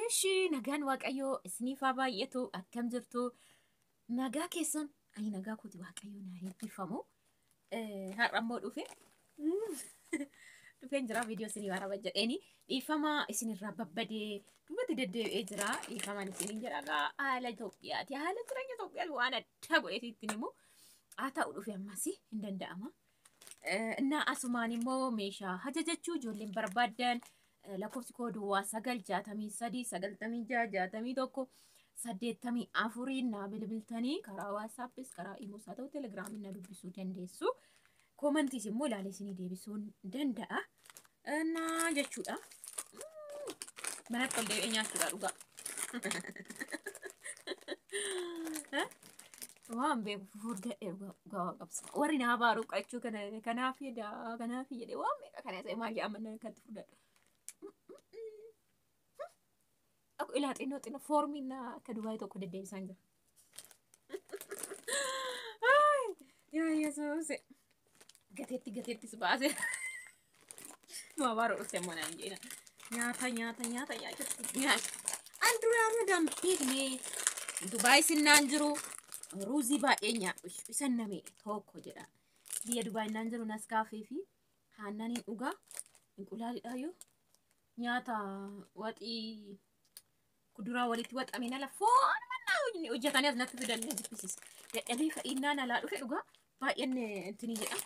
Eshi nagaan Waaqayyoo isiniif haa baay'atu. Akkam jirtu? Nagaa keessan? Ani nagaa kooti, Waaqayyoo naa eebbifamu. Har'a immoo dhufe. Dhufeen jira viidiyoo isinii waraaba jedheeni dhiifama isinirraa babbadee duubatti deddeebi'ee jira. Dhiifaman isiniin jedha, haala Itoophiyaati. Haala jireenya Itoophiyaati waan addaa godheeti ittiin himu. Haa ta'u, dhufe ammas hin danda'ama. Innaa asumaan immoo meeshaa ajajachuu ijoolleen barbaaddan, lakkoofsi koo 0963 96 61 84 naa bilbiltanii karaa WhatsAppis, karaa Imoos haa ta'u Telegramii na dubbisuu dandeessu. Commentiis immoo ilaalee isinii deebisuun danda'a. Innaa jechuudha. Manatti ol deebi'ee nyaachuudha dhugaa. Waan beeku furdadhe dhugaa qabsa. Warri naa baaru qachuu kana kanaaf jedha kanaaf jedhe waan meeqa kana isa maal jedhama kanatti furdadha. Akka ilaa xinnoo xinnoo foormiin akka Dubaayii tokko deddeebisaan jira. Yaa Yesuus, gateetti gateettis baase. Nu abaaruu dhufte immoo naan jedhina. Nyaata nyaata nyaata nyaachuutti nyaata. An duraan madaan beekne Dubaay sinnaan jiru ruuzii baay'ee nyaadhu isan name tokko jedha. Biyya Dubaay naan jiru Nescafé fi aannaniin dhugaa, inqulaalidhaayyuu, nyaata waxii kuduraa walitti waxameen ala foon mannaa hojjetanii as natti fidan na jibbisiisa. Dadhabee fa'innaan alaa dhufe dhugaa baay'een intinii jedha.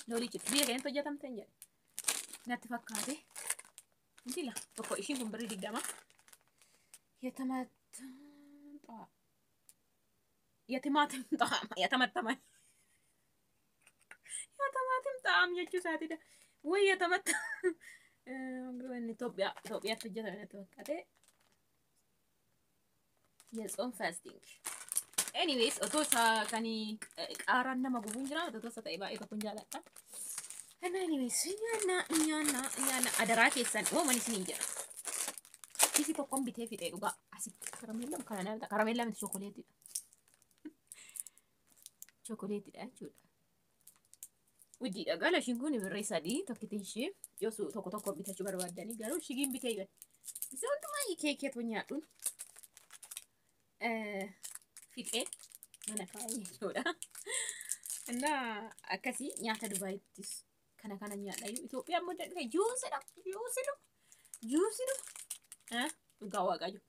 Loolii chips biyya keenyatti hojjetamte hin jedhe. Natti fakkaate. Inti la tokko ishiin kun birrii 20. የቲማቲም ጣዕም የተመተመ የቲማቲም ጣዕም jechuu isaatiidha. Way የተመተ Itoophiyaa Itoophiyaatti hojjetame natti fakkaate. የጾም fasting. Anyways, otoo isa kan qaaraan nama gubuun jira, otoo isa ta'e baay'ee tokkon jaaladha. And anyways, nyaanna nyaanna nyaanna, adaraa keessan uumaman isiniin jedha. Kisi tokkon bitee fixee dhugaa asitti karameellaa kana, karameellaa miti, chokoleetiidha. Chokoleetiidha jechuudha. Hojiidha gala ishiin kun birrii 3 tokkitti ishee yoo tokko tokko bitachuu barbaaddanii, garuu shigiin bitee jira. Isa hundumaa keekeetu nyaadhuun fixee mana kaa'ee jechuudha. Innaa akkasii nyaata Dubaayittis kana kana nyaadha. Itoophiyaan immoo dhufe juusidha, juusidha, juusidha. Dhugaa Waaqayyo.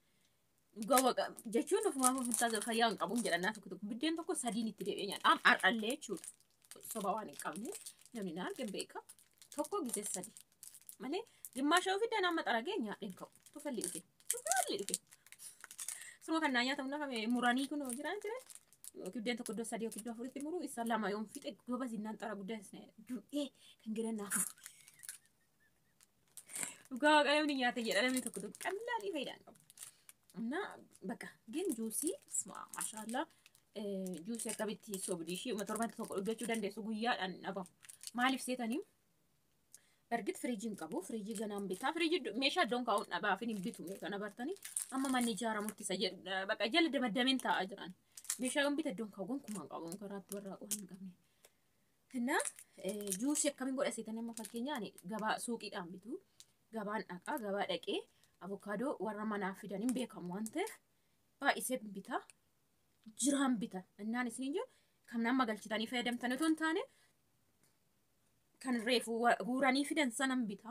Dhugaa Waaqa jechuun ofumaaf ofitti fayyaa hin qabuun jedhannaa, tokko tokko biddeen tokko sadiin itti deebi'ee nyaadha. Am har'allee jechuudha. Soba waan hin qabne namni na arge beeka. Tokko gisee sadi. Malee gimmaasha ofii nama xaragee nyaadheen ka'u. Tufalli dhufe. Tufalli dhufe. Suma kan naa nyaatamu nafame muranii kun jiraan jira. Biddeen tokko iddoo sadii yookiin iddoo afuritti muruu isa lama yoon fixe goba zinnaan xara guddaa du'ee kan gidan naaf. Dhugaa Waaqa namni nyaata jedha, namni tokko tokko qal'aalii faayidaan qabu. እና በቃ ግን juusii maashaallah, juusii akkamitti sobdii ishee torbanti tokko dhugachuu dandeessu, guyyaadhaan dhabamu. Maaliif seetanii? በእርግጥ firiijii hin qabu. Firiijii ganaan bitaa. Firiijii meeshaa iddoon kaa'uun dhabaaf hin bitu kana bartanii amma manni ijaaramutti isa jedhu baqa jala damaddameen taa'aa jiran. Meeshaa yoon bita iddoon kaa'u gonkumaa hin qabu, karaatti warraaquu hin qabne. እና juusii akkamiin godha seetanii? Amma fakkeenyaan gabaa suuqiidhaan bitu. Gabaan dhaqaa, gabaa dhaqee avokaadoo warra manaa fidan hin beekamu waan ta'eef baay'isee bita. Jiraan bita. Innaan isin jiru kan nama galchitanii fayyadamtan otoo hin taane kan reefu guuranii fidan sanan bita.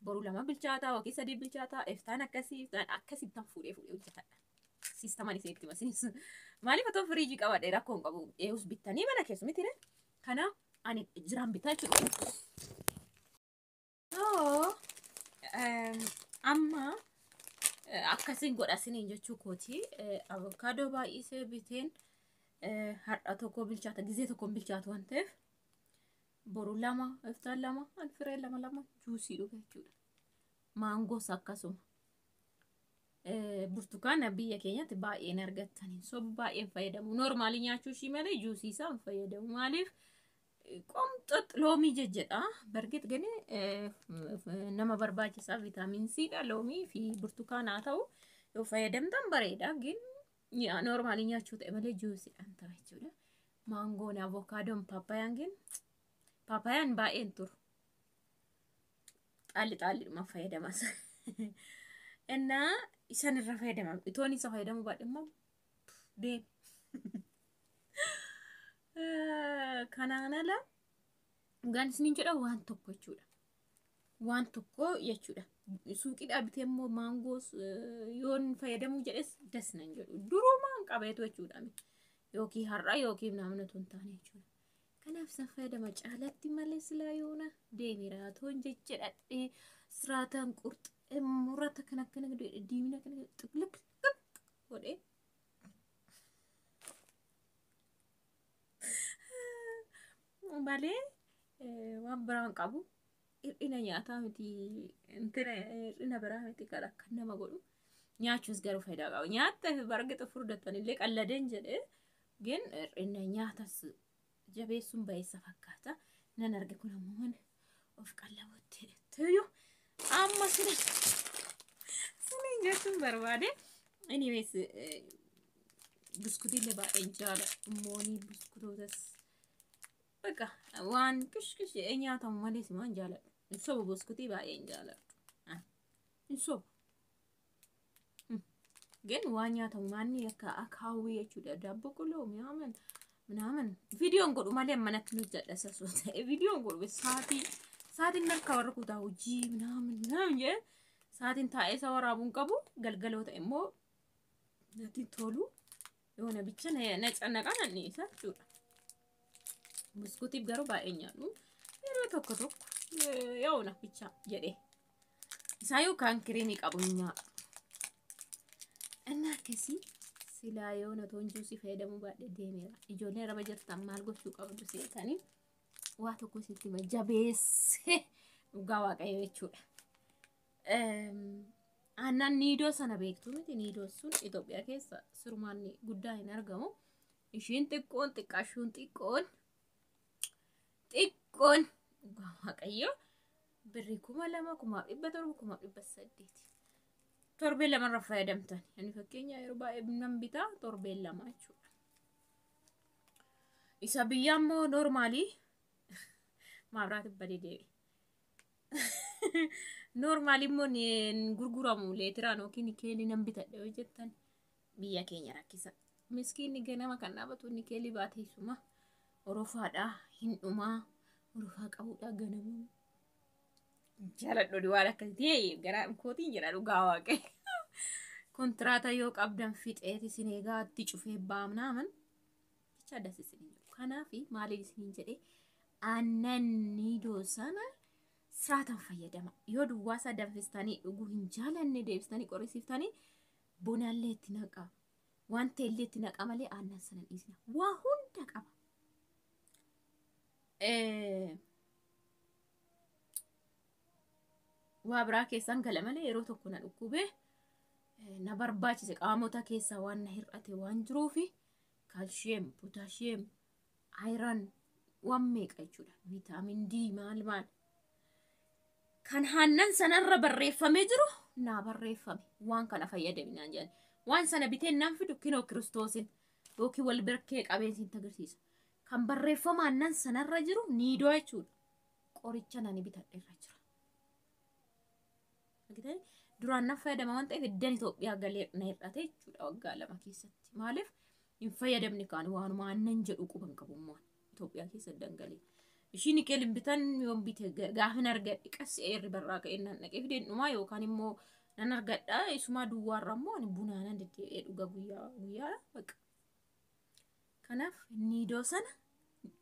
Boru lama bilchaataa yookiin sadii bilchaataa, iftaan akkasii iftaan akkasittan fuudhee fuudhee hojjetadha. Siistaman isinitti masinis. Maaliif, otoo firiijii qabadhe rakkoo hin qabu. Eegus bittanii mana keessu miti. Kana ani jiraan bitaa jechuudha. So amma akkasiin godha isiniin jechuu kooti. Avokaadoo baay'isee biteen har'a tokko bilchaata, gizee tokko bilchaatu waan ta'eef boru lama, iftaan lama, an firee lama lama juusii dhuga jechuudha. Maangoos akkasuma. Burtukaana biyya keenyatti baay'een argattanii soba baay'een fayyadamu. Normaalii nyaachuu ishii malee juusii isaa hin fayyadamu. Maaliif, qomxox loomii jejjedha. በእርግጥ ግን nama barbaachisaa vitamin C dha loomii fi burtukaana haa ta'u yoo fayyadamtan bareeda, ግን normaalii nyaachuu ta'e malee juusiidhaan ta'a jechuudha. Maangoon, avokaadoon, paappayaan, ግን paappayaan baay'een turu. Xaalli xaalliidhuma fayyadamas. Innaa isaan irra fayyadama. Itoon isa fayyadamuu baadhe immoo deemi. Kanaan ala dhugaan isiniin jedha waan tokko jechuudha. Waan tokko jechuudha. Suuqiidhaa bitee immoo maangoos yoon fayyadamuu jedhes das nan jedhu. Durumaan qabeetu jechuudha. Yookiin har'a yookiin namni otoo hin taane jechuudha. Kanaaf isaan fayyadama caalatti malee silaa yoona deemeera toon jechedhadhee siraataan qurxee murata kan akkana diimina kana xiqliq godhee. Malee waan biraan qabu hir'ina nyaataa miti, hir'ina biraa miti kan akka nama godhu. Nyaachuus garuu faayidaa qaba. Nyaatta bargita furdattan illee qalladeen jedhee gin hir'ina nyaatas jabeessuun bayeessa fakkaata. Nan arge kun ammoo mana of qallabutti hidhatteeyyuu amma sina siniin jechuun barbaade. Anyways, buskutiillee baay'een jaaladha. Moonii buskutootas በቃ waan kishkish jedhee nyaatamu malee simaan jaaladhu. Hin sobu, buskutii baay'een jaaladhu. Hin sobu. ግን waan nyaatamu maanni akka akaawwii jechuudha. Daabboo qoloo ምናምን ምናምን viidiyoon godhu malee manatti nu jedha sasoo ta'e viidiyoon godhu saatii saatiin narka warra kutaa hojii ምናምን ምናምን jedhe saatiin taa'ee isa waraabuun qabu galgaloo ta'e immoo natti tolu yoona bicha na cannaqaa nan dhiisa jechuudha. Buskutiif garuu baay'ee nyaadhu. Yeroo tokko tokko yoona bicha jedhee. Isaayyuu kan kiriimii qabu hin nyaadhu. Inni akkasii silaa yoona toon juusii fayyadamuu baadhee deemeera. Ijoolleen araba jirtan maal gochuu qabdu seetanii waa tokko sitti hima jabeessee dhugaa waaqayyo jechuudha. Aannan niidoo sana beektu miti, niidoo sun Itoophiyaa keessa sirumaan guddaa hin argamu. Ishiin xiqqoon xiqqaashuun xiqqoon xiqqoon dhugaa waaqayyo birrii 2000, 1700, 1800. Torbee lamarra fayyadamtan. Ani fakkeenya yeroo baay'ee nan bitaa torbee 2 jechuudha. Isa biyyaa immoo noormaalii maabiraati badee deebi. Noormaalii immoo gurguramu leetiraan yookiin nikeelii nan bitadha yoo jettan biyya keenya rakkisa. Miskiinni ganama kan dhaabatu nikeelii baatee isuma orofaadhaa hin dhumaa orofaa qabuudhaa ganamuu. Jaaladhu waan akkasii garaa kootiin jedha dhugaa waaqayyo. Kontiraata yoo qabdan fixeeti isin eegaa itti cufee baamnaaman jecha addas isin jedhu. Kanaaf maaliin isiniin jedhee aannan niidoo sana siraataan fayyadama. Yoo duwwaa isaa danfistanii dhuguu hin jaalanne deebistanii qorrisiiftanii bunallee itti naqa. Wanta illee itti naqa malee aannan sana dhiisna. Waa hunda qaba. Waa biraa keessan gala malee yeroo tokko na dhukkubee na barbaachise qaamota keessaa waan na hir'ate waan jiruufi kaalshiyeem, pootaashiyeem, iron waan meeqa jechuudha. Vitamin D maal maal. Kan aannan sanarra barreeffamee jiru naa barreeffame waan kana fayyadaminaan jedhan. Waan sana bitee naan fidu kinoo kiristoosin yookiin wal birkee qabeen agarsiisa. Kan barreeffama aannan sanarra jiru niidoo jechuudha. Qoricha nani bitadhe irra jira. Duraan nan fayyadama waan ta'eef iddan Itoophiyaa galee na hir'ate jechuudha waggaa 2 keessatti. Maaliif hin fayyadamne kaan waanuma aannan jedhu quban qabummaan Itoophiyaa keessa iddan galee. Ishiin keelin bitan yoon bite gaafin argadhe qas eerri barraa ka'ee nan dhaqee fideen dhumaa yookaan immoo nan argadha isumaa duwwaarra immoo ani bunaa nan deddeebi'ee dhuga guyyaa guyyaadha baqa. Kanaaf niidoo sana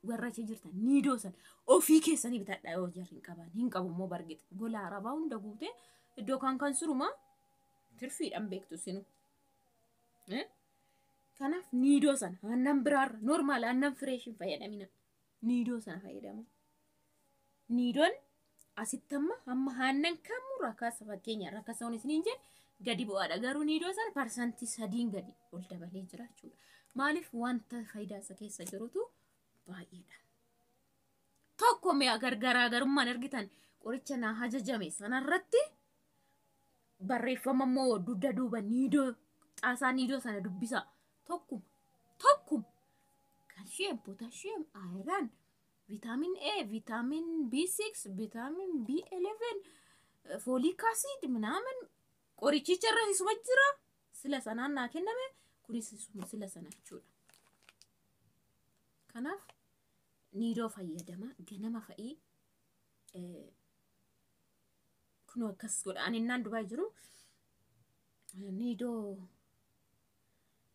warra achi jirtan niidoo sana ofii keessanii bitadha yoo jarri hin qaban hin qabu immoo bargite gola arabaa hunda guutee iddoo kaan kan suruma tirfiidhaan beektu sinu. Kanaaf niidoo sana aannan biraarra normaal aannan fireeshin fayyadamina. Niidoo sana fayyadamu. Niidoon asitti amma amma aannan kamuu rakasa fakkeenya rakasa waan isiniin jedhe gadi bu'aadha. Garuu niidoo sana 3% gadi ol dabalee jira jechuudha. Maaliif wanta faayidaa isa keessa jirutu baay'eedha. Tokko mi'a gargaraagarummaan argitan qoricha naa ajajame sanarratti barreeffama immoo dugda duuba niidoo xaasaa niidoo sana dubbisa. Tokkuma tokkuma kaalshiyeem, pootaashiyeem, iron, vitamin A, vitamin B6, vitamin B11, folic acid ምናምን Qorichicha irra isuma jira. Sila sanaan naa kenname kunis sila sana jechuudha. Kanaaf niidoo fayyadama ganama fa'ii kunoo akkas godha. Ani innaan Dubaay jiru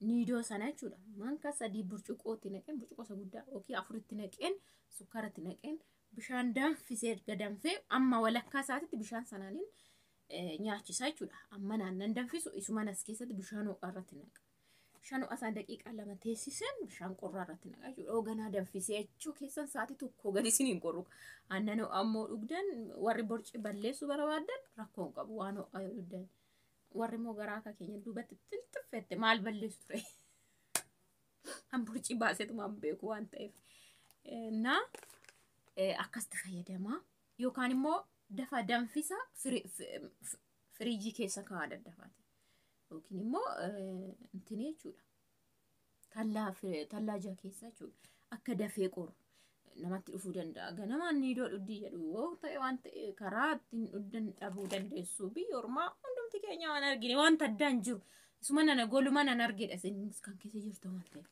niidoo sana jechuudha. Maankaa 3 burcuqqootti naqeen, burcuqqoo isa guddaa yookiin 4tti naqeen, sukkaaratti naqeen, bishaan danfisee erga danfee amma walakkaa isaatitti bishaan sanaaniin nyaachisa jechuudha. Amma naannan danfisu isumaan as keessatti bishaan ho'aa irratti naqa. Bishaan ho'aa isaan daqiiqaa 2 teessiseen bishaan qorraa irratti naqa jechuudha. Hooganaa danfisee jechuu keessan sa'aatii 1 gadi isiniin qorru. Aannan ho'aa immoo dhugdan warri borci balleessuu barbaadan rakkoo hin qabu waan ho'aa yoo dhugdan. Warri immoo garaa akka keenya duubatti xilxilfette maal balleessu ture. An borci baaseetumaan beeku waan ta'eef. Na akkasitti fayyadama. Yookaan immoo dafa danfisa firiijii keessa kaa'aa daddafaati. Yookiin immoo intini jechuudha. Tallaajaa keessa jechuudha. Akka dafee qoru namatti dhufuu danda'a. Ganamaan niidoo dhuddii jedhu yoo ta'e waan ta'e karaa ittiin dhugdan dhabuu dandeessu. Biyya ormaa hundumti keenya waan argine wanta addaan jiru. Isuma nana goluma nan argedha isinis kan keessa jirtu waan ta'eef.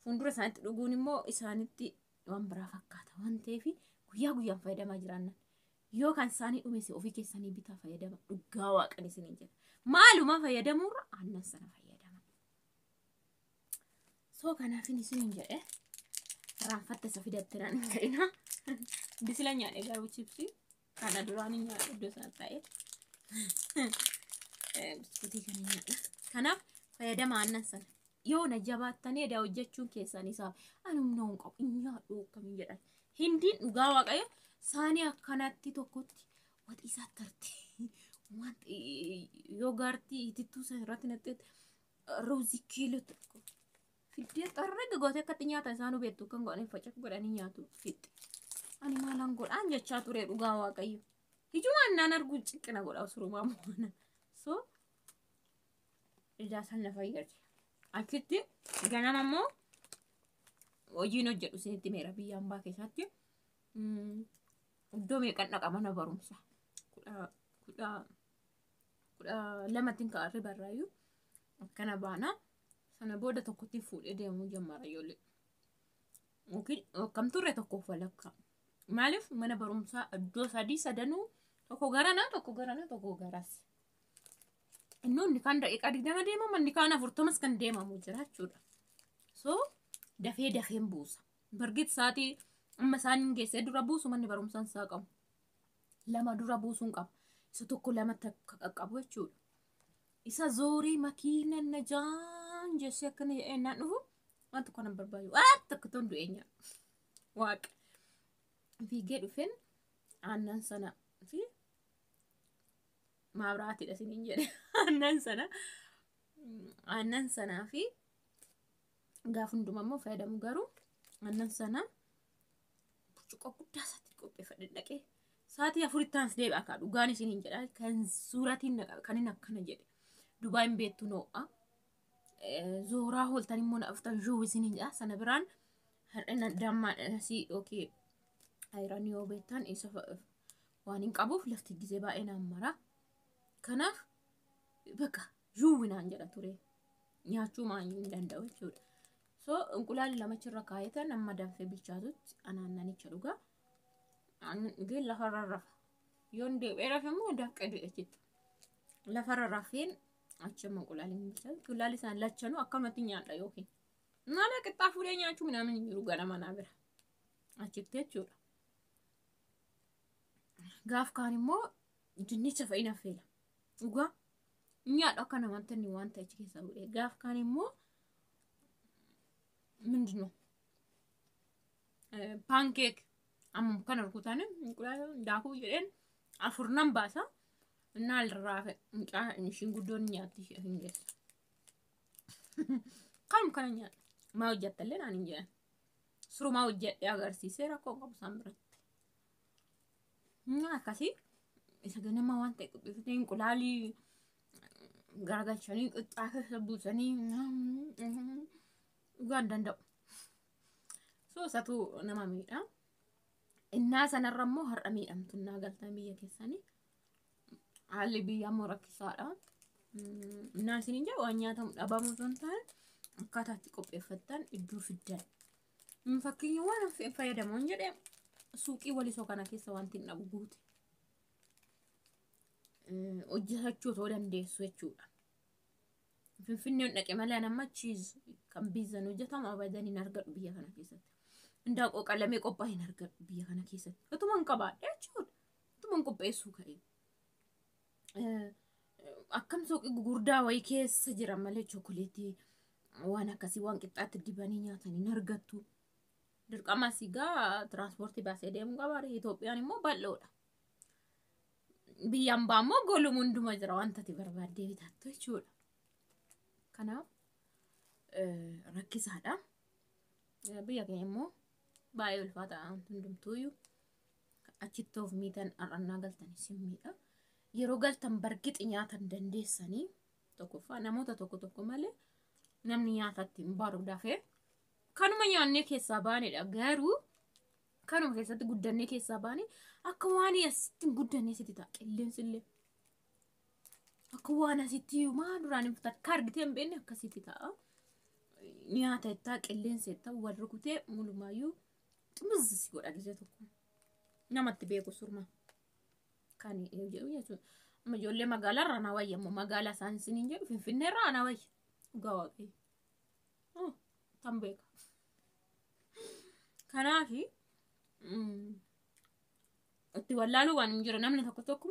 Fuuldura isaanitti dhuguun immoo isaanitti waan biraa fakkaata waan ta'eef guyyaa guyyaan fayyadamaa jiraannan. Yoo kan isaanii dhumese ofii keessanii bitaa fayyadama. Dhugaa waaqan isiniin jedha. Maaluma fayyadamuurra aannan sana fayyadama. So kanaafin isiniin jedhe irraanfatte isa fidatte naan hin jedhina. Bisila nyaadhe garuu chipsii kana duraan hin nyaadhu iddoo sana taa'ee. Biskuutii kana nyaadha. Kanaaf fayyadama aannan sana. Yoo na jabaattanii edaa hojjechuun keessan isaaf ani humna hin qabu hin nyaadhu akkamiin jedhan. Hindiin dhugaa waaqayyo saanii akkanatti tokkotti waxii isaa tarti. Wanti yoogaartii itittuu sana irratti naqxee ruuzii kiiloo 1 fiddee xarraga gootee akkatti nyaata isaanuu beektu kan godhanii facaq godhanii nyaatu fixxe. Ani maalaan godhaan jechaa ture dhugaa waaqayyo. Ijumaan naan arguu ciqqina godha surumaa moona. So ijaa sana fayyade. Achitti ganama immoo hojiin hojjedhu isinitti meera biyya ambaa keessatti. Iddoo meeqan dhaqa mana barumsaa? 12tti ka'a ribarraayyuu akkana baana. Sana booda tokkotti fuudhee deemuu jammara ijoollee. Yookiin akkam turre tokkoof walakkaa. Maaliif mana barumsaa iddoo sadii sadanuu tokko garanaa tokko garanaa tokko garas. Inni kan daqiiqaa 20 deemamu inni kaan 40s kan deemamu jira jechuudha. So dafee dafeen buusa. Bargit sa'aatii amma isaan geessee dura buusu manni barumsaan isaa qabu. 2 dura buusuun qaba. Isa tokko lamatti akka qaqqabu jechuudha. Isa zoorii makiina na jaan jessee akkana jedhee naan dhufu waan tokko nan barbaadu. Waan tokko toon du'ee nyaadha. Waaqa. Fiigee dhufeen aannan sana fi maabiraatiidha isiniin jedhe. Aannan sanaa fi gaafa hundumaa immoo fayyadamu garuu aannan sana burcuqqoo guddaa isaatti qopheeffadhe dhaqee sa'aatii 4tti aansi deebi'a akka dhugaan isiniin jedha kan suuratiin kan inni akkana jedhe. Dubaayin beektu noo'a. Zooraa hooltan immoo na dhuftan zhuu isiniin jedha sana biraan hir'ina dammaa si yookiin ayiranii yoo beektan isa waan hin qabuuf lafti gisee baay'ee naan mara. Kanaaf bakka zhuuwi naan jedha ture. Nyaachuu maayyuu hin danda'u jechuudha. So inqulaalli lamachirra kaayetan amma danfee bilchaatutti anaannanicha dhugaa. Aannan dhugee lafarra rafa. Yoon deebi'ee rafe immoo dafqee du'e jechuudha. Lafarra rafeen achi amma inqulaalli hin bilchaatu. Inqulaalli isaan lachanuu akkanumatti nyaadha yookiin. Maala qixxaa fuudhee nyaachuu minaamin hin jiru ganama naa bira. Achitti jechuudha. Gaaf kaan immoo dinnicha fa'i na feela. Dhugaa nyaadhu akka namatti inni waan ta'e achi keessaa bu'ee. Gaaf kaan immoo mindinoo paankeek amma kana rukutan daakuu jedheen 4 nan baasa. Naal raafe mucaa ishiin guddoon nyaatti ishee hin geessu. Kanum kana nyaadha. Maa hojjettallee naan hin jedhan. Surumaa hojjedhee agarsiisee rakkoo qabu isaan biratti. Akkasii isa ganama waan ta'e qopheeffatee inqulaalii garagalchanii qixxaa keessa buusanii dhugaa hin danda'u. So isatu nama miidha. Innaa sanarra immoo har'a miidhamtu innaa galtan biyya keessanii. Haalli biyyaa immoo rakkisaadha. Innaan isiniin jedhu waan nyaatamu dhabamu osoo hin taane akkaataa itti qopheeffattan iddoo fiddan. Fakkeenya waan fayyadamu hin jedhee suuqii Walisoo kana keessa wanti hin dhabu guute. Hojjetachuu otoo dandeessu jechuudha. Finfinneen dhaqe malee amma cheese kan biizan hojjetamu abadan hin argadhu biyya kana keessatti. Indaanqoo qalamee qophaa'e hin argadhu biyya kana keessatti. Otuma hin qabaadhe jechuudha. Otuma hin qopheessuu ka'e. Akkam suuqii gurguddaa wayii keessa jira malee chookoleetii waan akkasii waan qixxaatti dibanii nyaatan hin argattu. Dirqama sigaa tiraanspoortii baasee deemuu qaba. Itoophiyaan immoo bal'oodha. Biyyaan baa immoo golum hunduma jira wanta ati barbaaddee bitattu jechuudha. Kanaaf rakkisaadha. Biyya keenya immoo baay'ee ulfaata hundumtuuyyuu achitti of miitan har'annaa galtanii sin miidha. Yeroo galtan bargixi nyaatan dandeessanii tokkoffaa namoota tokko tokko malee namni nyaatatti hin baru dafee kanuma nyaannee keessaa baanedha. Garuu kanuma keessatti guddannee keessaa baane akka waan asitti hin guddannee sitti ta'a qilleensi illee. Akka waan asitti maa duraan hin takka argitee hin beekne akkasitti ta'a. Nyaata ittaa qilleensa ittaa wal rukutee mulumaayyuu xumuzzi si godha gisee tokko. Namatti beeku surma. Kan jedhu jechuudha. Amma ijoollee magaalaa irraa na wayya ammoo magaalaa isaan isiniin jedhu Finfinnee irraa na wayya. Dhugaa Waaqayyo. Tan beeka. Kanaafi itti wallaaluu waan hin jiru namni tokko tokko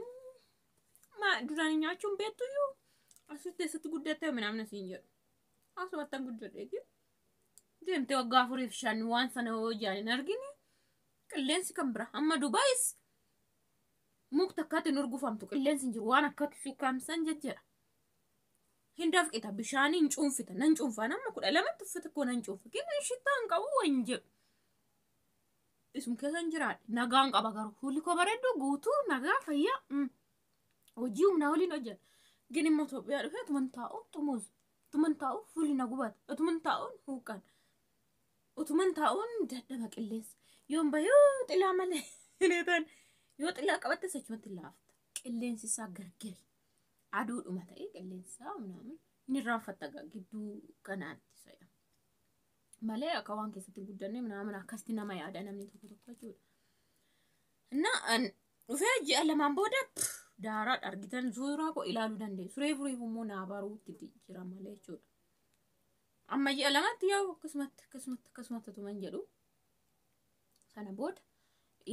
maa duraan nyaachuun beektuyyuu asitti eessatti guddattee namni siin jedhu. Asumattan guddadheeti. Deemtee waggaa 4 fi 5 waan sana hoo ijaan hin argine qilleensi kan bira. Amma Dubaayis mukti akkaatti hin urgufamtu, qilleensi hin jiru, waan akkatti sukkaamsan jejjedha. Hin dafqita, bishaanii hin cuunfita, nan cuunfaa nama 12tti uffata koo nan cuunfa. Kenna shittaa hin qabu waan jedhu. Isum keessa hin jiraadhe. Nagaan qaba garuu fuulli koo bareedduu guutuu nagaa fayyaa hojii humnaa waliin hojjedha. Gin immoo Itoophiyaa dhufee utuman taa'u xumuus, utuman taa'u fuulli na gubata, utuman taa'uun huuqqan, utuman taa'uun dadhaba qilleensa. Yoon bahee xilaa malee yoo xilaa qabatte achumatti laafta. Qilleensi isaa gargari. Aduudhuma ta'ee qilleensi isaa minaamin inni irraanfatta gidduu kanaatti saya. Malee akka waan keessatti guddanne minaamin akkasitti nama yaada namni tokko tokko jechuudha. Innaa dhufee ji'a 2n booda daaraa argitan suuraa koo ilaaluu dandeessu. Reefu reefu immoo naa baruutti jira malee jechuudha. Amma ji'a 2tti yaa'u akkasumatti akkasumatti akkasumatti tuman jedhu. Sana booda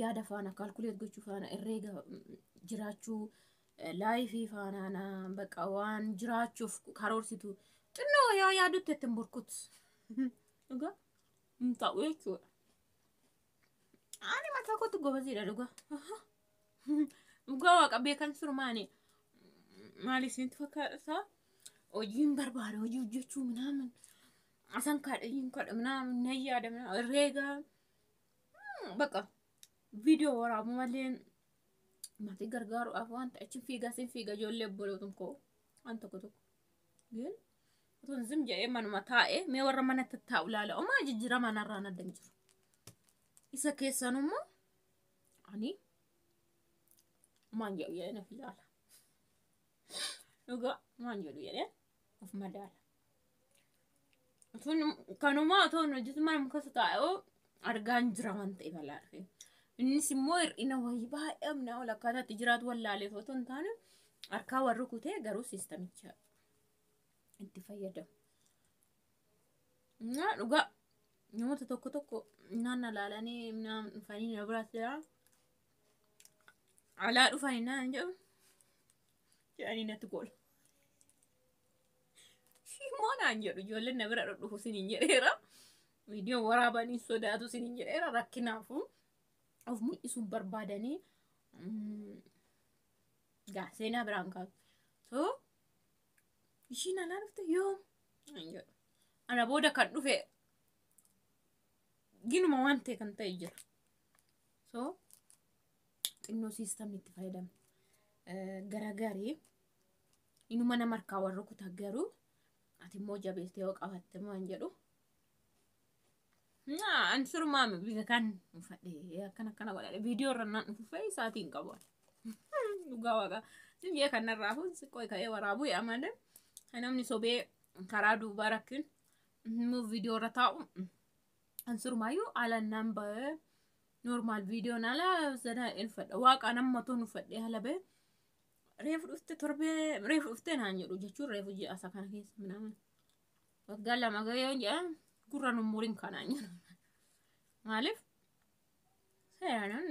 yaada faana calculate gochuu faana herreega jiraachuu life faana bakka waan jiraachuuf karoorsitu xinnoo yaa yaadutti ittiin burkut. Dhugaa hin ta'u jechuudha. Ani mataa kootti gobaziidha dhugaa. Dhugaa Waaqa beekan surmaani maal isinitti fakkaata? Hojiin barbaada, hojii hojjechuu minaamin asan kadha kadha minaamin nan yaada minaamin herreega bakka viidiyoo waraabu malee maatii gargaaruudhaaf waan ta'e achi fiigaa sin fiiga ijoollee obbolootum koo waan tokko tokko. Gin otoo zim jedhee manuma taa'ee mee warra manatti taa'u ilaala omaa jijjiirama narraan adda hin jiru. Isa keessan immoo ani maan jedhu jedhee of ilaala. Dhugaa maan jedhu jedhee of madaala. Kanumaa otoo hin hojjetu mana muka taa'ee argaan jira waan ta'e balaa dhufe. Innis immoo hir'ina wayii baay'ee humnaa ol akkaataa itti jiraatu wallaalee otoo hin taane harkaa warri kutee garuu siistamicha itti fayyadamu. Naa dhugaa namoota tokko tokko naanna laalanii dhufanii na biraatti jira. Alaa dhufanii naan jedhu jedhanii natti gola. Immoo naan jedhu ijoolleen na bira dhudhufu siniin jedheera. Viidiyoo waraabanii sodaatu siniin jedheera, rakkinaafu of mul'isuun barbaadanii gaa seenaa biraan kaasu. So ishiin alaa dhufte yoom naan jedhu. Ana booda kan dhufe ginuma waan ta'e kan ta'e jira. So xinnoo siistamni itti fayyadamu. Garagarii inuma nama harkaa warra kutaa garuu ati immoo jabeessitee yoo qabatte waan jedhu. Ani sirumaa biyya kan uffadhee akkana akkana godhadhe viidiyoo irra naan dhufu isaatiin qabu. Dhugaa Waaqa. Jee kanarraa kun xiqqoo ka'ee waraabuu yaa malee namni sobee karaa duubaa rakkin immoo viidiyoo irra taa'u ansurmaayyuu alannaan ba'ee normaal viidiyoon ala sana uffadha. Waaqa nama toon uffadhee ala ba'e reefu dhufte, torbee reefu dhuftee naan jedhu jechuun reefu ji'a isa kana keessa minaamin waggaa 2 gahee jedhan gurra nummurin kanaan jedhu. Maaliif seeraan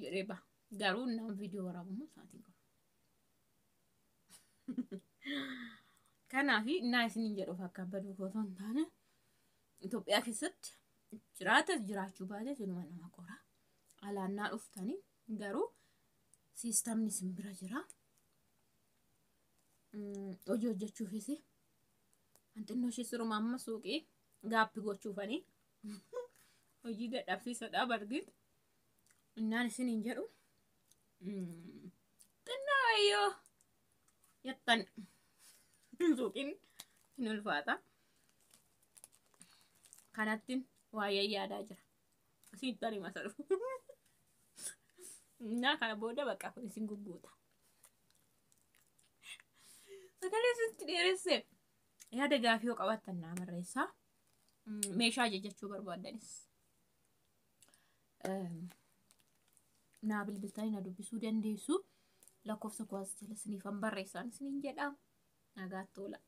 jedhee ba'a. Garuu naan viidiyoo waraabu sa'aatiin qabu. Kanaaf innaa isiniin jedhuuf akka baduu otoo hin taane, Itoophiyaa keessatti jiraatas jiraachuu baate sinuma nama qora. Alaannaa dhuftanii garuu siistamni isin bira jira. Hojii hojjechuufis hanxinnoo ishee siruma amma suuqii gaappi gochuufanii hojii dadhabsiisadha bargit. Innaan isiniin jedhu xinnoo wayyoo jettan suuqiin hin ulfaata. Kanattiin waa'ee yaadaa jira. Asiin tarii masa dhufu. Innaa kana booda bakka kun isin gugguuta. Sagalee sitti dheeresse, yaada gaafii yoo qabaattan naa barreessaa. Meeshaa ajajachuu barbaaddanis naa bilbiltanii na dubbisuu dandeessu. Lakkoofsa koo as jala isiniifan barreessaan isiniin jedha. Nagaatti oola.